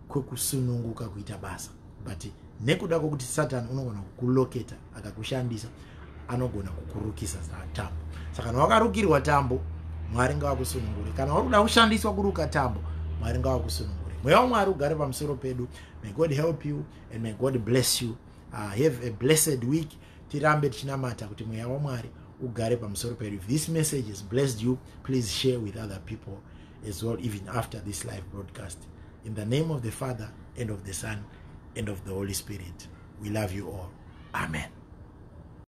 kwekusununguka kuita basa, but nekuda kwokuti Satani unogona kukuloketa akakushandisa, anogona kukurukisa tambo. Saka kana wakarukirwa tambo, Mwari ngavakusunungure. Kana uri kuda kushandiswa kuruka tambo, Mwari ngavakusunungure. Mweya waMwari ugare pamusoro pedu. May God help you and may God bless you. Have a blessed week. Tirambe tichinamata kuti mweya waMwari ugare pamusoro pedu. If this message has blessed you, please share with other people as well, even after this live broadcast. In the name of the Father and of the Son and of the Holy Spirit, we love you all. Amen.